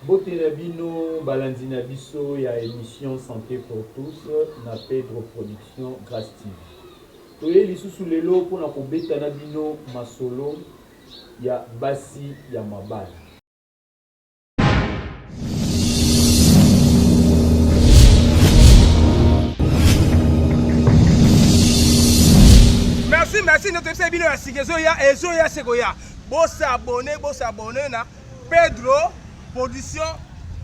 Mbote na bino balandi na biso ya emission sante pour tous na Pedro production Grace TV. Toye lisusu lelo pona kobeta na bino masolo ya basi ya mabala. Merci, merci, nde toyebisa bino ya sika ezoya, ezoya se koya. Bosabone, bosabone na Pedro Production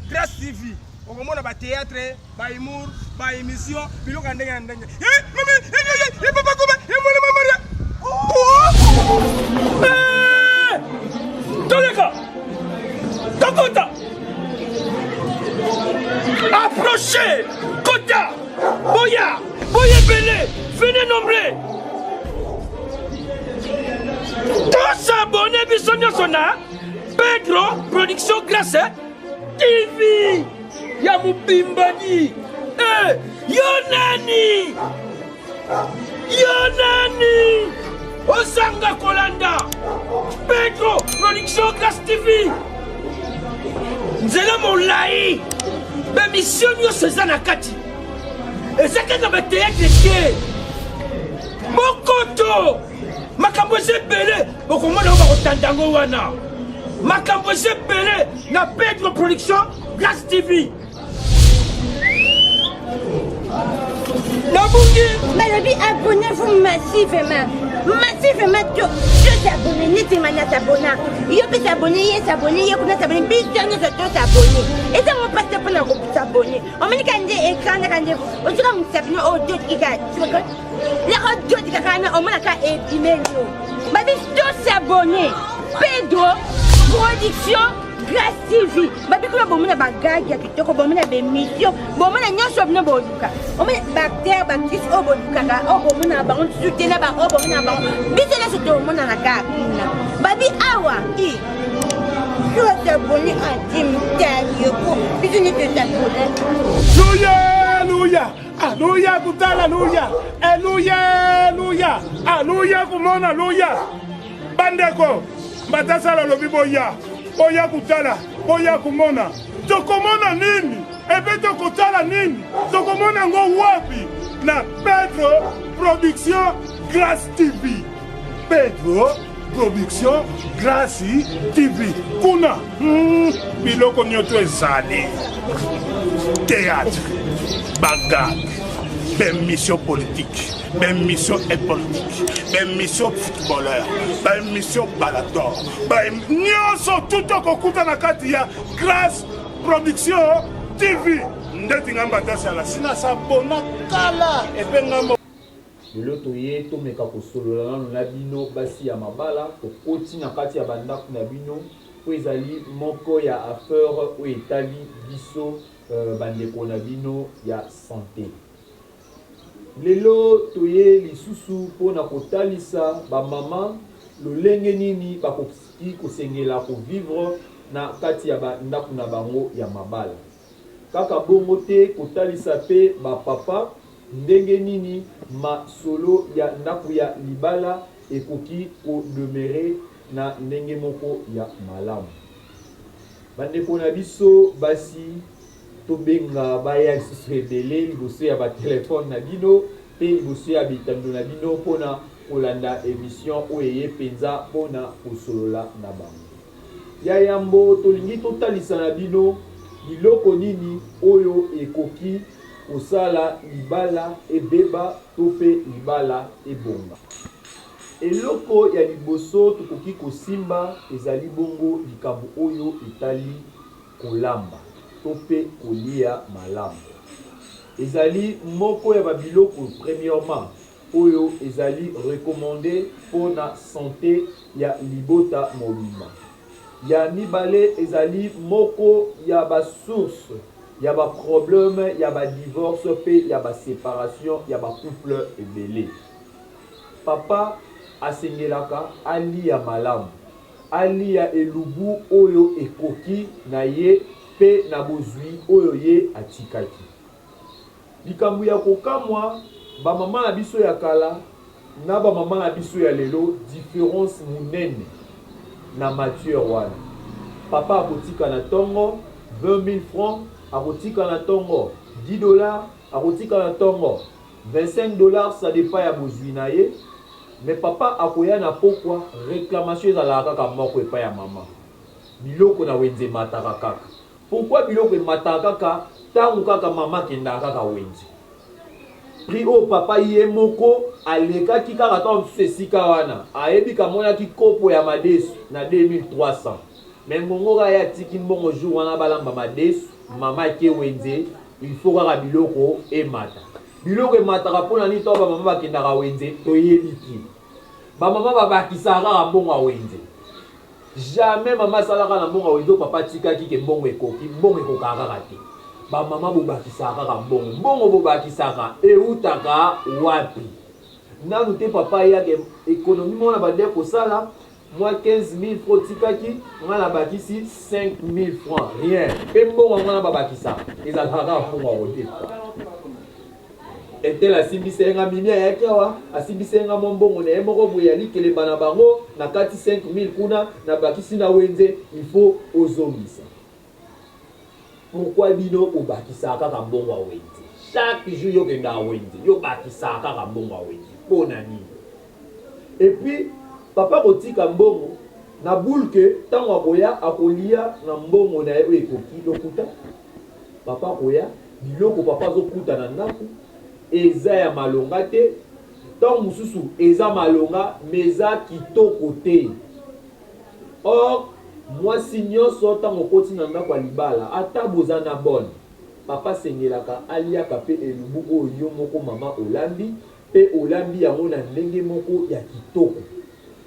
Grace TV. Okomona ba théâtre, ba humour, ba émission, biloko ya ndenge na ndenge. Eh, mama, eh, eh, eh, eh, papa Koba, eh, mwana mama Maria. Oh! Eh! Toleka! Tokota! Approchez! Kota! Boya! Boya ebele! Venez nombreux! Tosabone biso nyonso na Pedro Production Grace TV ya mobimbani. Eh, yo nani? Yo nani? Ozanga kolanda Pedro Production Grace TV. Nzela molai, bemission nyonso eza na kati. Eza kaka bateatre te. Bokoto makambo eza ebele bokomona oyo bakotanda yango wana makambo eza ebele na Pedro Production Grace TV. Nabungi balobi abonnez-vous massivement massivement to to s'abonner neti nga na s'abonna yo mpe s'abonner ye s'abonner ye kuna s'abonner biso nyonso to s'abonner eza ngo mpasi te mpona kosabonner omoni ka nde écran naka nde otika mosapi no oyo dotiki ka yaka dotiki kaka na omonaka ebimeli yo babi to s'abonner Pedro production Grace TV babi kuna bomona bagage ya kitoko bomona bemission bomona nyonso bino boluka omona baacteur baactrice oyo bolukaka oyo bomonaka bango lisusu te na baoyo bomonaka bango biso nyonso tomonana kaka kuna babi awa i tosabone antimtalioko biso nyonso tosabone. Luya, luya, aluya kutala luya, eluya, luya, aluya kumona luya. Bandeko, Mbatasala alobi boya, boya kutala, boya kumona. Tokomona nini? Epe tokotala nini? Tokomona yango wapi? Na Pedro Production Grace TV. Pedro Production Grace TV. Kuna biloko nyoto ezali. Théâtre, bagag, bemission politique, bemission politique, bemission footballeur, bemission balador, nyonso tout okokuta na kati ya Grace Production TV. Ndeti nga Mbatasi ala sina sabona kala epe ngambo. Lelo toye tomeka kosolola nanu na bino basi ya mabala, tokoti na kati ya ba ndaku na bino po ezali moko ya affaire oyo etali biso ba ndeko na bino ya sante. Lelo toye lisusu po na kotalisa ba mama lolenge nini bakoki kosengela ko vivre na kati ya ba ndaku na bango ya mabala. Kaka bongo te, kotalisa pe ba papa ndenge nini masolo ya ndaku ya libala ekoki ko demeurer na ndenge moko ya malamu. Ba ndeko na biso basi, tobenga baya lisusu ebele liboso ya ba telephone na bino pe liboso ya bitando na bino pona kolanda emission oyo eye penza pona kosolola na bango. Ya yambo, tolingi totalisa na bino biloko nini oyo ekoki kosala libala ebeba to pe libala ebonga. Eloko ya liboso tokoki kosimba ezali bongo likambo oyo etali kolamba to pe koliya malamu. Ezali moko ya ba biloko premièrement oyo ezali recommande po na sante ya libota mobimba. Ya mibale ezali moko ya ba sources ya ba problèmes ya ba divorces pe ya ba separations ya ba couples ebele. Papa asengelaka aliya malamu, aliya elubu oyo ekoki na ye pe na bozwi oyo ye atikaki. Likambo ya kokamwa, ba mama na biso ya kala na ba mama na biso ya lelo difference munene na matière wana. Papa akotika na tongo, 20 000 francs, akotika na tongo 10 dollars, akotika na tongo 25 dollars, ça dépend ya bozwi na ye. Mais papa akoya na pokwa, reclamation ezalaka kaka moko epai ya mama: biloko na wenze emataka kaka. Pourquoi biloko emataka kaka ntango kaka mama akendaka kaka wenze? Prix oyo papa ye moko alekaki kaka ntango mosusu esika wana, ayebi kamonaki kopo ya madesu na 2300, mais ngongo kaka ye atiki mbongo jour wana balamba madesu, mama ake wenze, il faut kaka biloko emata. Biloko emataka mpona nini ntango bamama bakendaka wenze? Toyebi te. Bamama babakisaka kaka mbongo ya wenze. Jamais mama asalaka na mbongo ya wenze oyo papa atikaki ke mbongo ekoki. Mbongo ekokaka kaka te. Bamama bobakisaka kaka mbongo. Mbongo bobakisaka eutaka wapi? Nanu te papa ayaka économie moko na bande kosala mwa 15 000 francs, otikaki nga nabakisi 5 000 francs, rien. Mpe mbongo yango wana babakisaka ezalaka kaka mbongo ya kodefa. Etel asimbisa ye nga, mimi ayaki awa, asimbisa ye nga mwa mbongo na ye moko boye ya likelemba na bango na kati 5 000 kuna nabakisi na wenze, il faut ozongisa. Pourquoi bino obakisaka kaka mbongo ya wenze? Chaque jour yo okendaka wenze, yo bakisaka kaka mbongo ya wenze mpo na nini? Et puis papa kotika mbongo na boule ke ntango akoya akolia na mbongo na ye oyo ekoki. Lokuta. Papa akoya, biloko papa azokuta na ndako eza ya malonga te. Ntango mosusu eza malonga, mais eza kitoko te. Or mwasi nyonso, ntango okoti na ndako ya libala, ata boza na bonne, papa asengelaka aliaka mpe elubu oyo yo moko mama olambi, mpe olambi yango na ndenge moko ya kitoko.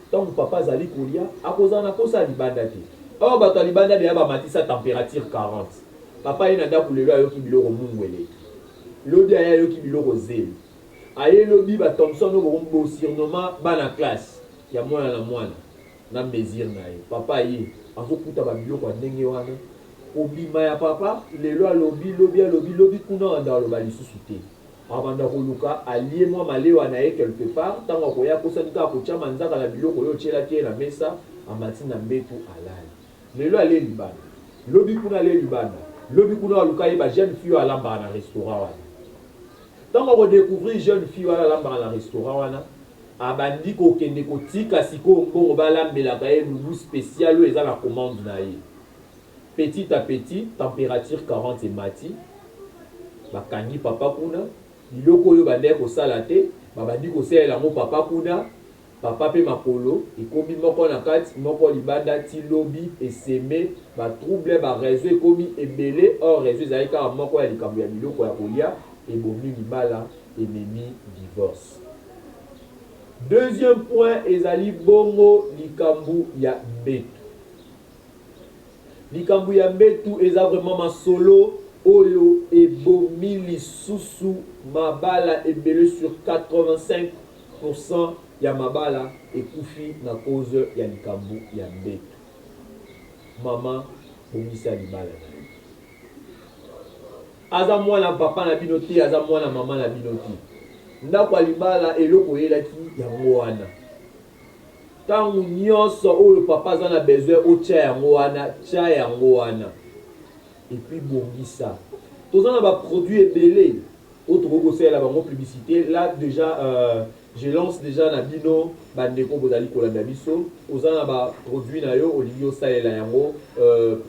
Ntango papa azali kolia, akozala na posa ya libanda te. Or bato ya libanda deya bamatisa température 40. Papa ye na ndako lelo ayoki biloko mungu eleki, lobi aye ayoki biloko zelo, aye lobi bathomson oyo bosurnommer bana classe ya mwana na mwana na mesure na ye. Papa ye azokuta babiloko ya ndenge wana. Kobima ya papa lelo alobi, lobi alobi, lobi kuna wanda aloba lisusu te. Abanda koluka alie mwa malewa na ye quelque part. Ntango akoya, akosani kaka kotia manzaka na biloko oyo otielaki ye na mesa, amati na mbetu, alali. Lelo alie libanda, lobi kuna alie libanda, lobi kuna aluka ye ba jeune fille oyo alambaka na restaurant wana. Ntango akodécouvrir jeune fille wana alambaka na restaurant wana, abandi kokende kotika sikoyo mbongo balambelaka ye lubu spécial oyo eza na commande na ye. Petit à petit température 40 emati, bakangi papa kuna. Biloko oyo bandaki kosala te, babandi kosalela yango papa kuna. Papa mpe makolo ekomi moko na kati, moko libanda, ti lobi eseme batrouble, baraison ekomi ebele. Or raison ezali kaka moko ya likambo ya biloko ya kolia, ebomi libala, ememi divorce. Deuxième point ezali bongo likambo ya mbetu. Likambo ya mbetu eza vraiment masolo oyo ebomi lisusu mabala ebele. Sur 85% ya mabala ekufi na cause ya likambo ya mbetu. Mama, bongisa libala na yo. Aza mwana papa na bino te, aza mwana mama na bino te. Ndako ya libala, eloko oyelaki yango wana. Ntango nyonso oyo papa aza na besoin otya yango wana, tya yango wana. Et puis bongisa. Toza na baproduit ebele oyo tokoki kosalela bango publicité. Là déjà, je lance déjà na bino bandeko bozali kolanda biso. Oza na baproduit na yo, olingi osalela yango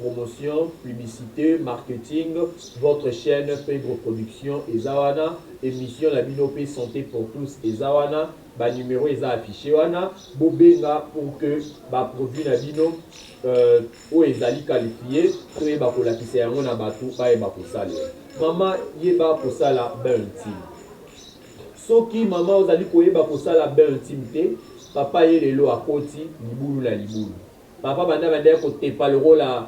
promotion, publicité, marketing, votre chaîne Pedro Production eza wana, émission na bino mpe Santé pour tous eza wana. Banuméro eza affiché wana, bobenga pour que baproduit na bino oyo ezali qualifié, toyeba kolakisa yango na bato bayeba kosalela. Mama, yeba kosala bain intime. Soki mama ozali koyeba kosala bain intime te, papa ye lelo akoti libulu na libulu. Papa banda banda kotepa lokola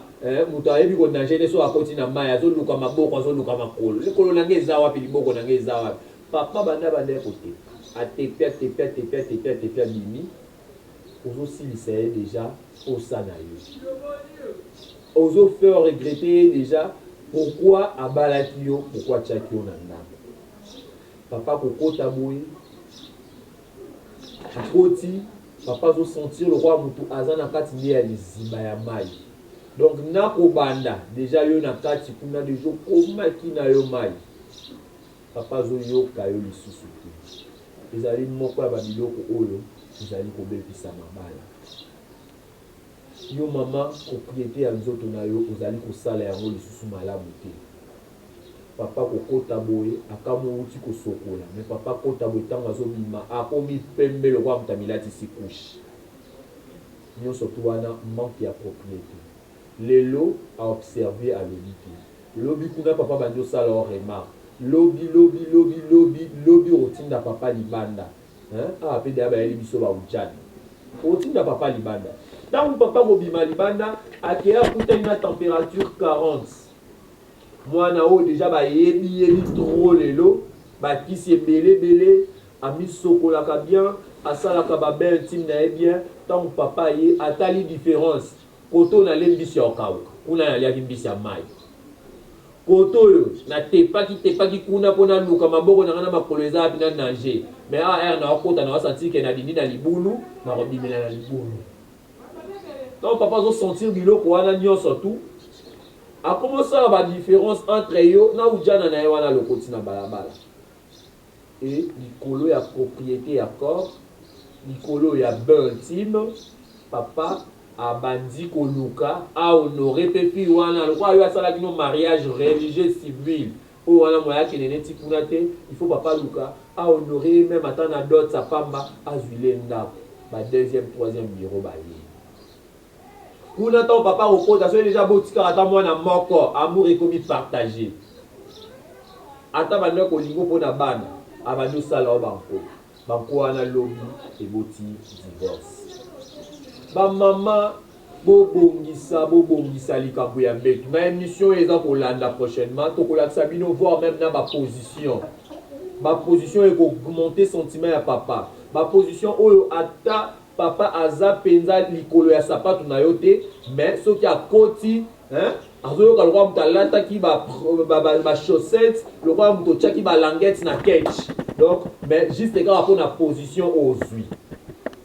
moto ayebi konager te. So akoti na mai, azoluka maboko, azoluka makolo. Likolo na ngai eza wapi? Liboko na ngai eza wapi? Papa banda banda kotepa, atepi, atepi, atepi, atepi, atepi, abimi. Ozosilisa ye déjà posa na yo, ozofaire regretter ye déjà pourquoi abalaki yo, pourquoi atiaki yo na ndako. Papa kokota boye, akoti, papa azosentir lokola motu aza na kati nde ya liziba ya mai. Donc na kobanda dejà yo na kati kuna dejà okomaki na yo mayi. Papa azo yoka yo lisusu te. Ezali moko ya ba biloko oyo ezali kobebisa mabala. Yo mama propriete ya nzoto na yo ozali kosala yango lisusu malamu te. Papa kokota boye akamwe owuti kosokola mais papa akota boye tango azo bima akomi pembe lokola moto amilatisi couche. Nionso tout wana manque ya propriete. Lelo a observer alobi te. Lobi kuna papa abandi osala yo remarque. Lobi lobi lobi lobi lobi okotinda papa libanda hein awa pe dejà bayeli biso ba ujana. Okotinda papa libanda. Tangu papa akobima libanda akeyi akutani na temperature 40. Mwana oyo dejà ba yebi yebi trop lelo, ba kisi ebele ebele, amisokolaka bien, asalaka ba bain intime na ye bien, tango papa aye atali difference, kote oyo nalie mbisi ya kokawuka, kuna naliaki mbisi ya mayi, kote oyo na tepaki tepaki kuna po naluka maboko na nga na makolo eza wapi na nager, mais awa heure nao kota nao sentir que nadindi na libulu, nakobimela na libulu. Tango papa azo sentir biloko wana nionso tout, Akomi osala ba difference entre yo na ujana na ye wana alokoti na balabala et likolo ya propriete ya corps, likolo ya bain intime, papa abandi koluka a honorer pe fille wana lokola yo asalaki no mariage religieux civil oyo wana moyen akende neti kuna te, il faut papa aluka a honorer ye meme ata na dot ya pamba azuila ye ndaku ba deuxième troisième bureau baye. Kuna tango papa akokota soki dejà botikaka ata mwana moko amour ekomi partage ata abandaki kolingo pona bana abandi osala yo ba nko ba nko wana lobi eboti divorce ba maman bobongisa bobongisa likambo ya mbetu na emission oyo eza kolanda prochainement tokolakisa bino voir meme na ba position ba position eko augmenter sentiment ya papa ba position oyo ata Papa aza penza likolo ya sapatu na yo te mais soki akoti hein azoyoka lokola moto alataki ba, ba, ba, ba chaussettes lokola moto otiaki ba languettes na ketch donc mais juste kaka mpo na position oyo ozwi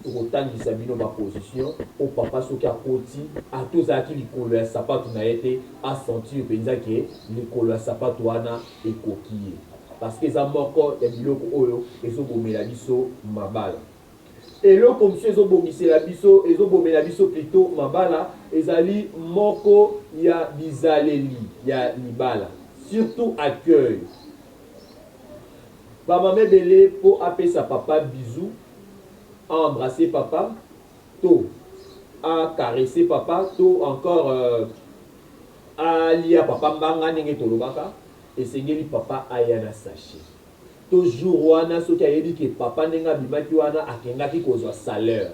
tokotangisa bino ba position oyo papa soki akoti ata ozalaki likolo ya sapatu na ye te asentir mpenza ke likolo ya sapatu wana ekoki ye parce que eza moko ya biloko oyo ezobomela biso mabala. Eloko mosusu ezo bongisela biso, ezo bomela biso plutot mabala, ezali moko ya bizaleli ya libala. Surtout accueil. Ba mama ebele po apesa papa bisou, a embrasser papa, to a caresser papa, to encore alia papa mbanga ndenge tolobaka, esengeli papa aya na sachet. To jour wana soki ayebi ke papa ndenge abimaki wana akendaki kozwa salaire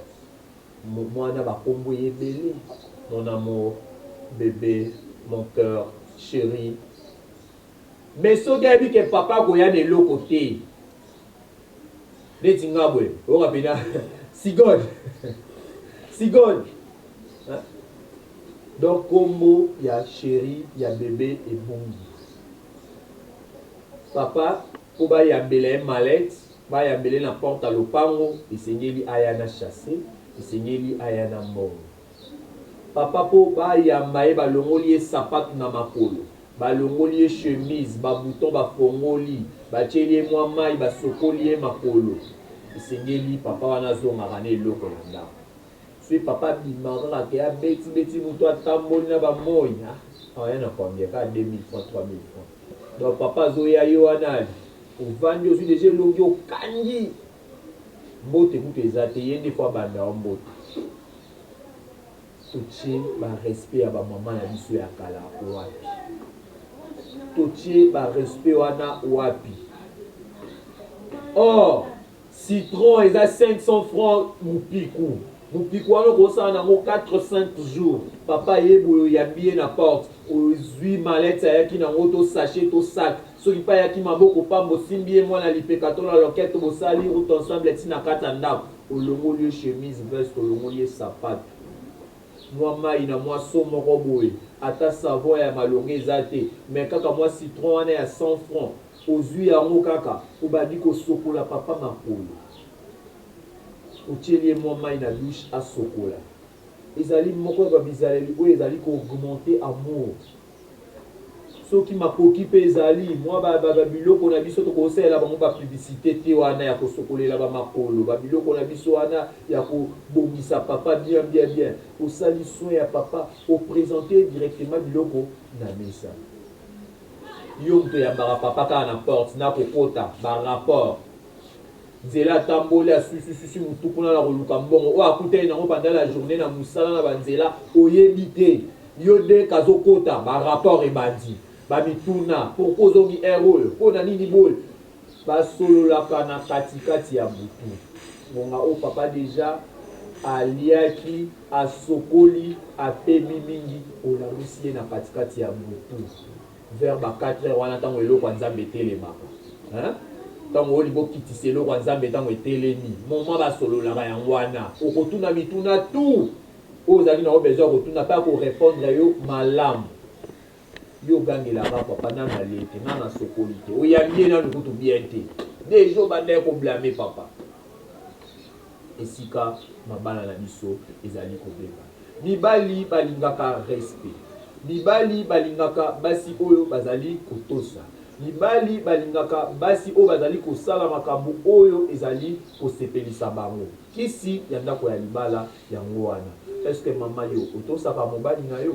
muana ba kombo eye ebele mon amour, bebe, mon coeur, cherie mais soki ayebi ke papa akoya na eloko te neti nga boye oyoka pena cigogne cigogne hein donc kombo ya cherie ya bebe ebungi. Papa po ba yambela ye mallette, ba yambela ye na porte ya lopango, esengeli aya na chasse, esengeli aya na mbongo. Papa po ba yamba ye ba longoli ye sapatu na makolo, ba longoli ye chemise, ba boutons ba fongoli, ba tieli ye mwa mayi, ba sokoli ye makolo, esengeli papa wana azongaka na eloko na ndaku. Soki papa abima kaka ke abeti beti mutu atamboli na ba moyi ah aya na combien kaka 2000 francs 3000 francs donc papa azoya yo wana ovandi ozwi deja elongi okangi mbote kutu eza te ye nde fo abanda yo mbote totie ba respect ya ba mama na biso ya kala wapi totie ba respect wana wapi or Citron eza 500 francs mupiku. Mupiku wana okosala nango 4 5 jours. Papa aye boye oyambi ye na porte, ozui mallette ayaki nango to sachet to sac. Soki pe ayaki maboko pamba osimbi ye mwana lipeka to na loketo bosali route ensemble ti na kati ya ndaku. Olongoli ye chemise, veste, olongoli ye sapatu. Mwa mayi na mwa seau moko boye, ata savon ya malonga eza te mais kaka mwa citron wana ya 100 francs. Ozui yango kaka obandi kosokola papa makolo otieli ye mwa mayi na douche asokola. Ezali moko ya ba bizaleli oyo ezali ko augmenter amour. Soki makoki pe ezali, mwa ba ba biloko na biso tokosalela bango ba publicite te wana ya kosokolela ba makolo, ba biloko na biso wana ya kobongisa papa bien bien bien. Osali soin ya papa, o presenter ye directement biloko na mesa. Yo moto oyambaka papa kaka na porte na kokota, ba rapport. Nzela atamboli asuisusuisi mutu kuna na koluka mbongo oyo akutani nango pendant la journee na musala na ba nzela oyebi te yo dès azokota ba rapport ebandi ba mituna pourquoi ozongi heure oyo po na nini boye basololaka na kati kati ya butu ngonga oyo papa dejà aliaki asokoli apemi mingi olamusi ye na kati kati ya butu. Vers ba 4 heures wana tango eloko ya nzambe etelemaka hein tango olingi okitisa eloko ya nzambe tango etelemi moment basololaka yango wana okotuna mituna tout oyo ozalaki na yo besoin ya kotuna pe ako repondre yo malamu yo ogangelaka papa nanu alie te nanu asokoli te oyambi ye nanu kutu bien te dejà obandaki ko blame papa esika mabala na biso ezali kobeba. Mibali balingaka respect. Mibali balingaka basi oyo bazali kotosa. Mibali balingaka basi oyo bazali kosala makambo oyo ezali kosepelisa bango. Kisi ya ndako ya libala yango wana. Est-ce que mama yo otosaka mobali na yo?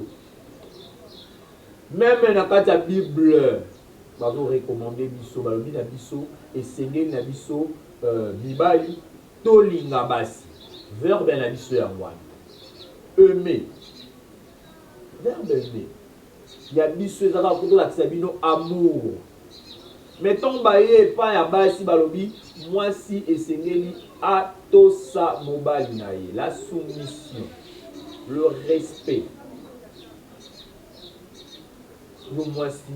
Meme na kati ya bible bazo recommander biso, balobi na biso esengeli na biso mibali Tolinga basi. Verbe na biso yango wana. Aimer. Verbe aimer. Ya biso eza kaka po tolakisa bino amour. Mais tango baye epai ya basi balobi mwasi esengeli atosa mobali na ye. La soumission. Le respect. Yo mwasi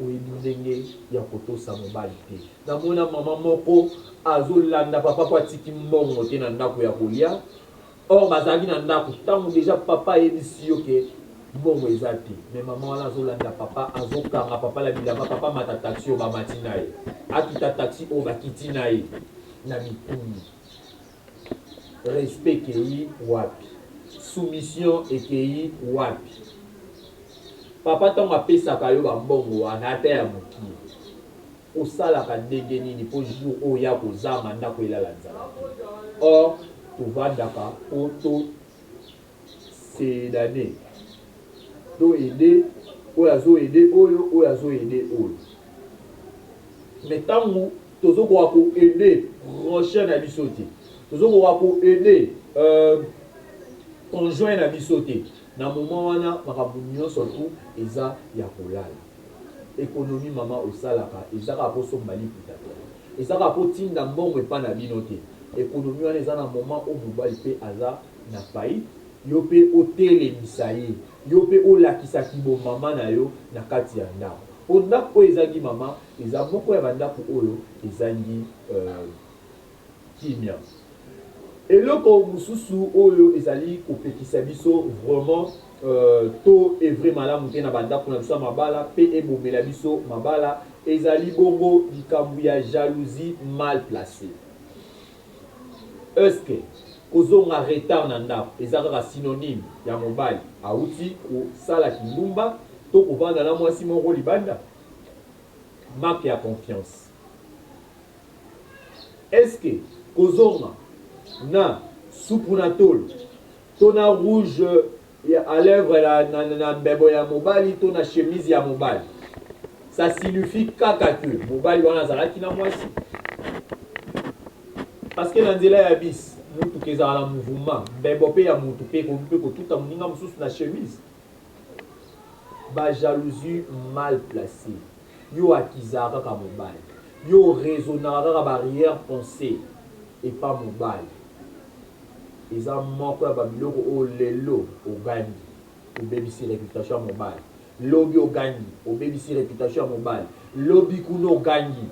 oyebi ndenge ya kotosa mobali te. Namona maman moko azo landa papa po atiki mbongo te na ndaku ya kolia or bazalaki na ndaku tangu dejà papa ayebisi yo ke mbongo eza te mais maman wana azo landa papa azo kanga papa na bilamba papa amata taxi oyo bamati naye akita taxi oyo bakiti naye na mituni respect ekeyi wapi soumission ekeyi wapi papa tangu apesaka yo ba mbongo wana ata ya mukie Osalaka ndenge nini po jour oyo ya kozanga ndaku elala nzala te? Or tovandaka po to s'aidaner, to aider oyo azo aider oyo, oyo azo aider oyo. Mais tangu tozo koka ko aider prochain na biso te, tozo koka ko aider conjoint na biso te, na moment wana makambo nionso tout eza ya kolala. Economie maman osalaka eza kaka po osomba liputa te. Eza kaka po otinda mbongo epa na bino te. Economie wana eza na moment oyo mobali pe aza na faillite, yo pe otelemisa ye. Yo pe olakisa ki bo maman na yo na kati ya ndaku. Po ndaku oyo ezangi maman eza moko ya ba ndaku oyo ezangi kimia. Eloko mosusu oyo ezali kopekisa biso vraiment to evrer malamu te na ba ndaku na biso ya mabala pe ebomela biso mabala ezali bongo likambo ya jalousie mal placee. Est ce que kozonga retard na ndaku eza kaka synonyme ya mobali awuti kosala kindumba to kovanda na mwasi moko libanda? Manque ya confiance. Est ce que kozonga na supu na tolo to na rouge à lèvres na, na, na mbebo ya mobali to na chemise ya mobali ça signifie kaka que mobali wana azalaki na mwasi? Parce que na nzela ya bus mutuka ezalaka na mouvement, mbebo pe ya mutu pe ekoki pe kotuta moninga mosusu na chemise. Ba jalousie mal placee. Yo accusaka kaka mobali. Yo o raisonnaka kaka ba arrière pensee epa mobali. Eza moko ya ba biloko oyo lelo ogangi obebisi reputation ya mobali, lobi ogangi obebisi reputation ya mobali, lobi kuna ogangi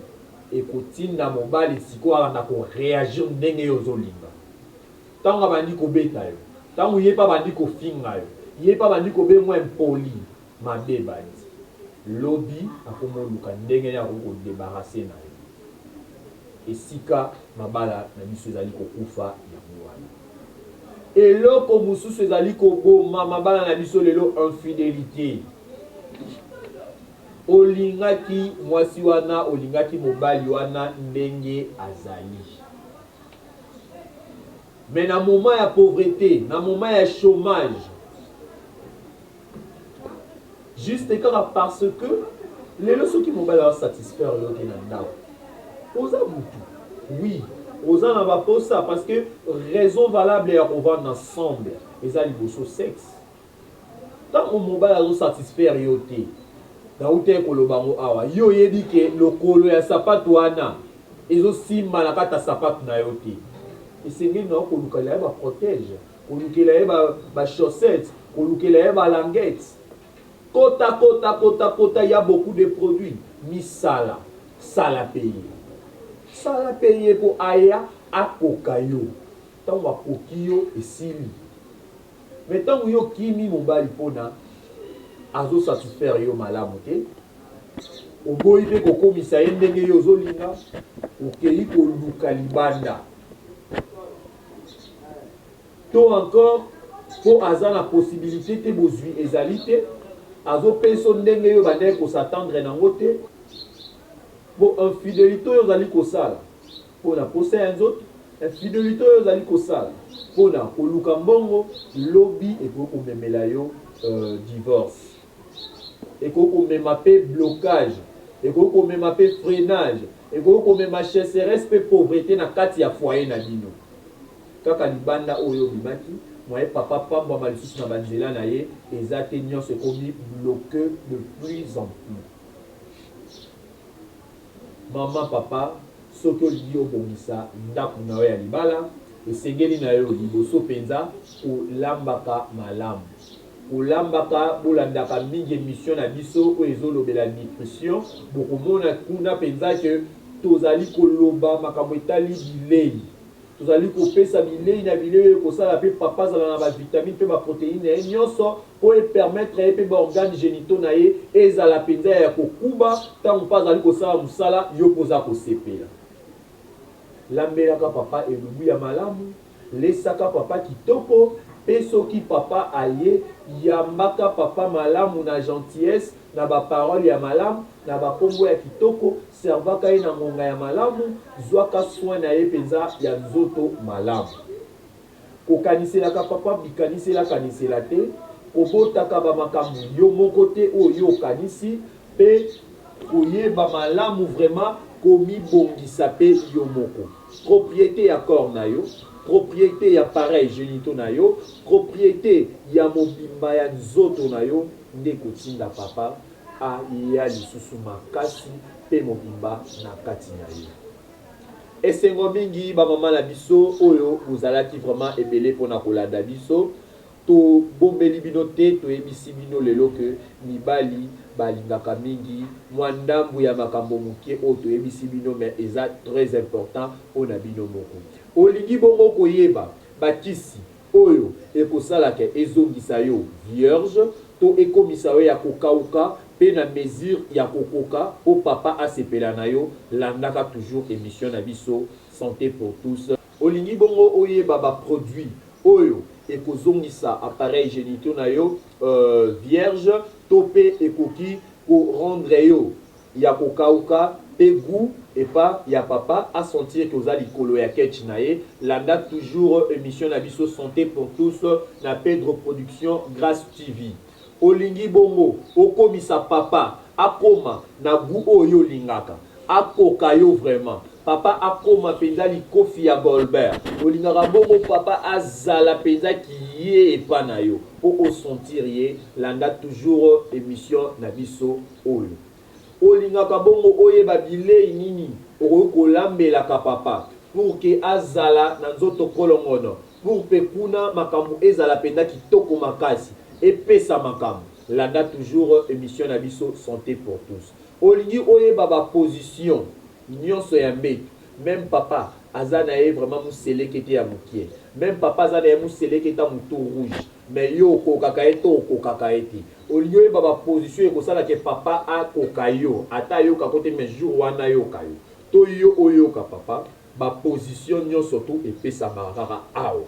ekotinda mobali sikoyo abanda ko reagir ndenge yo ozolinga. Tango abandi kobeta yo, tango ye pe abandi kofinga yo, ye pe abandi kobengo impoli, Mabe ebandi. Lobi akomoluka ndenge nini akoki ko debarrasser na yo. Esika mabala na biso ezali kokufa yango wana. Eloko mosusu ezali koboma mabala na biso lelo infidelite. Olingaki mwasi wana, olingaki mobali wana ndenge azali. Mais na moment ya pauvrete, na moment ya chomage, juste kaka parce que lelo soki mobali azo satisfaire yo te na ndako, oza mutu, oui, oza na ba posa parce que raison valable ya kovanda ensemble eza liboso sexe. Tango mobali azo satisfaire yo te, nawutaki koloba yango awa, yo oyebi ke lokolo ya sapatu wana ezo simba na kati ya sapatu na yo te, esengeli na yo kolukela ye ba protège, kolukela ye ba chaussettes, kolukela ye ba languettes. Kota kota kota kota il ya beaucoup de produits, misala, sala pe ye. Sala pe ye po aya akoka yo. Tango akoki yo esili. Mais tango yo okimi mobali pona azo satisfaire yo malamu te, oboyi pe kokomisa ye ndenge yo ozolinga, okeyi koluka libanda. To encore po aza na possibilite te, bozui ezali te, azopeso ndenge yo obandaki ko s'attendre nango te. Po infidelite oyo ozali kosala mpo na posa ya nzoto, infidelite oyo ozali kosala mpo na koluka mbongo, lobi ekoki komemela yo divorce, ekoki komema mpe blocage, ekoki komema mpe freinage, ekoki komema chasseresse mpe pauvrete na kati ya foyer na bino. Kaka libanda oyo obimaki, moyen papa apambwama lisusu na ba nzela na ye eza te, nionso ekomi bloque de plus en plus. Maman, papa, soki olingi obongisa ndako na yo ya libala, esengeli na yo liboso penza kolambaka malamu. Kolambaka, bolandaka mingi emission na biso oyo ezolobela nutrition, bokomona kuna penza que tozali koloba makambo etali bilei. Tozali kopesa bilei na bilei oyo ekosala pe papa azala na ba vitamines pe ba proteines na ye nionso po e permettre ye pe ba organes genitaux na ye ezala penza ya kokuba tango pe azali kosala mosala yo pe oza kosepela. Lambelaka papa elubu ya malamu, lesaka papa kitoko pe soki papa aye yambaka papa malamu na gentillesse na ba paroles ya malamu, na ba kombo ya kitoko, servaka ye na ngonga ya malamu, zwaka soin na ye penza ya nzoto malamu. Kokaniselaka papa bikanisela kanisela te, kobotaka ba makambu yo moko te oyo yo okanisi, pe koyeba malamu vraiment komibongisa pe yo moko. Propriete ya corps na yo, propriete ya appareil genitaux na yo, propriete ya mobimba ya nzoto na yo nde ekotinda papa aya lisusu makasi pe mobimba na kati na yo. Esengo mingi ba maman na biso oyo bozalaki vraiment ebele pona kolanda biso. Tobombeli bino te, toyebisi bino lelo que mibali balingaka mingi mwa ndambu ya makambo moke oyo toyebisi bino mais eza très important pona bino moko. Olingi bongo koyeba ba kisi oyo ekosala que ezongisa yo vierge to ekomisa yo ya kokawuka pe na mesure ya kokoka po papa asepela na yo, landaka toujours emission na biso Sante pour tous. Olingi bongo oyeba ba produits oyo ekozongisa appareil genitaux na yo vierge to pe ekoki ko rendre yo ya kokawuka pe gout epa ya papa a sentir que oza likolo ya ketch na ye, landa toujours emission na biso sante pour tous na Pedro production grace TV. Olingi bongo okomisa papa akoma na gout oyo yo olingaka, akoka yo vraiment, papa akoma penza likofi ya Golbert, olingaka bongo papa azala penza kiye epa na yo po o sentir ye, landa toujours emission na biso oyo. Olingaka bongo oyeba bileyi nini okoki kolambelaka papa pour que azala na nzoto kolongono, pour pe kuna makambu ezala penza kitoko makasi, epesa makambu. Landa toujours emission na biso sante pour tous. Olingi oyeba ba position nionso ya mbetu, meme papa aza naye vraiment muselekete ya mukie, meme papa aza naye museleketa mutu rouge, Mais yo okokaka ye to okokaka ye te? Olingi oyeba ba position ekosala ke papa akoka yo ata ayoka ko te mais jour wana ayoka yo to yo oyoka papa ba position nionso tout epesamaka kaka awa.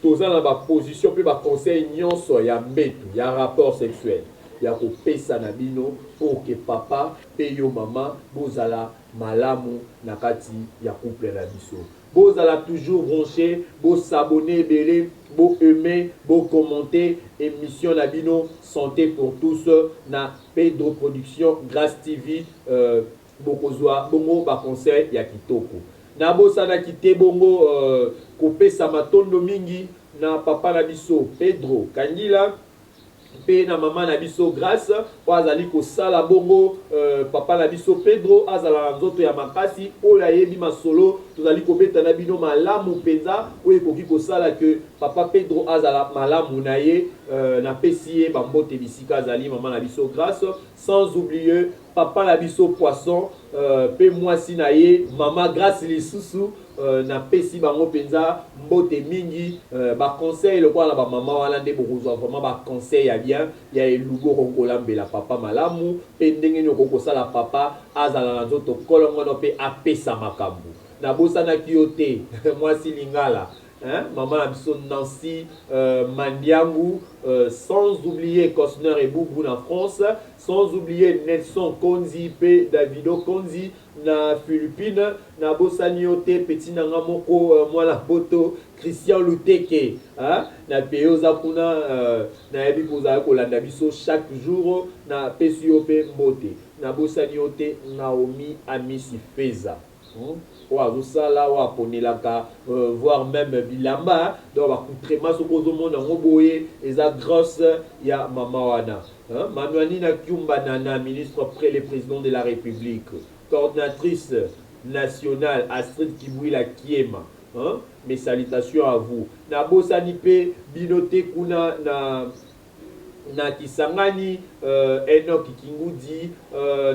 Toza na ba position pe ba conseil nionso ya mbetu ya rapport sexuel ya kopesa na bino pour que papa pe yo mama bozala malamu na kati ya couple na biso. Bozala toujours branche, bo s'abonner ebele, bo aimer, bo commenter emission na bino sante pour tous na Pedro production Grace TV Bokozua bongo ba conseils ya kitoko. Nabosanaki te bongo kopesa matondo mingi na papa na biso Pedro Kangila mpe na mama na biso Grace oyo azali kosala bongo papa na biso Pedro azala na nzoto ya makasi oyo ayebi masolo tozali kobeta na bino malamu mpenza oyo ekoki kosala que papa Pedro azala malamu na ye. Napesi ye ba mbote bisika azali mama na biso Grace sans oublier Papa na biso poisson pe muasi na ye mama grace lisusu na pesi bango penza mbote mingi ba conseil lokola na ba mama wana nde bokozua vraiment ba conseil ya bien ya elubu okoki kolambela papa malamu pe ndenge nini okoki kosala papa azala na nzoto kolongono pe apesa makambu na bosanaki yo te muasi lingala Hein maman na biso Nancy Mandiangu sans oublier Cosner Ebubu na France sans oublier Nelson Konzi pe Davido Konzi na Philippines na bosani yo te petit na nga moko mwana poto Christian Luteke hein na pays oza kuna nayebi ko ozali kolanda biso chaque jour na pesi yo pe mbote na bosani yo te Naomi Amisi Feza. Hum oyo azo sala oyo aponelaka voir meme bilamba donc ba accoutrement soki ozo mona yango boye eza grace ya maman wana hein Manuanina Kiumba Nana ministre près le president de la republique coordinatrice nationale Astrid Kibuila Kiema hein mes salutations à vous na bosani pe bino te kuna na Na Kisangani Enock Kingudi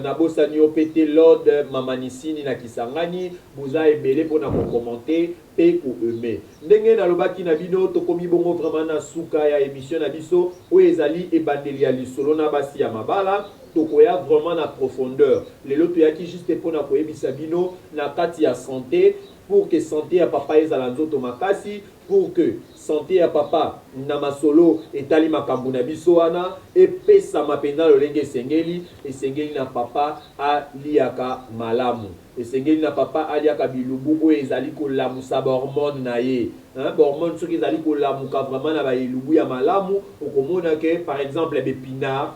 na bosani yo pe te Lord Mamanisini na Kisangani boza ebele pona ko commenter pe ko aimer. Ndenge na lobaki na bino tokomi bongo vraiment na suka ya emission na biso oyo ezali ebandeli ya lisolo na basi ya mabala tokoya vraiment na profondeur lelo toyaki juste pona koyebisa bino na kati ya sante pour que sante ya papa ezala nzoto makasi Pour que sante ya papa na masolo etali makambu na biso wana epesama penza lolenge esengeli, esengeli na papa aliaka malamu. Esengeli na papa aliaka bilubu oyo ezali kolamusa ba hormones na ye. Hein, ba hormones soki ezali kolamuka vraiment na ba elubu ya malamu, okomona que par exemple b'epinards,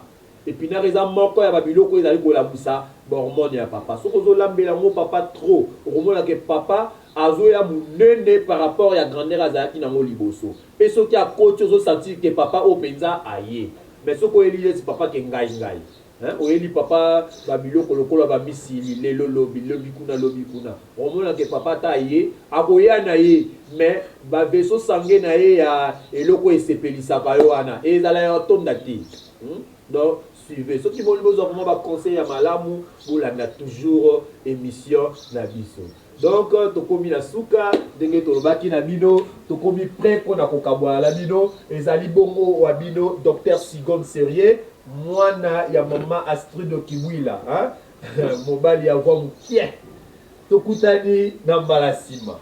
Epinard eza moko ya ba biloko oyo ezali kolamusa ba hormones ya papa. Soki ozo lambela yango papa trop, okomona que papa azoya munene par rapport ya grandeur azalaki nango liboso. Pe soki akoti ozo sentir que papa oyo penza aye. Mais soki oyeli neti papa ke ngai ngai, hein, oyeli papa ba biloko lokola ba misili lelo lobi, lobi kuna lobi kuna, okomona que papa ata aye, akoya na ye mais ba vaisseaux sanguins na ye ya eloko oyo esepelisaka yo wana ezala ya kotonda te. Hum donc suivez soki bolingi bozwa vraiment ba conseil ya malamu bolanda toujours emission na biso donc tokomi na suka ndenge tolobaki na bino tokomi près pona kokabwana na bino ezali bongo wa bino docteur Sigon Serieux mwana ya mama Astride Kibuila hein mobali ya voix mukie tokutani na mbala sima.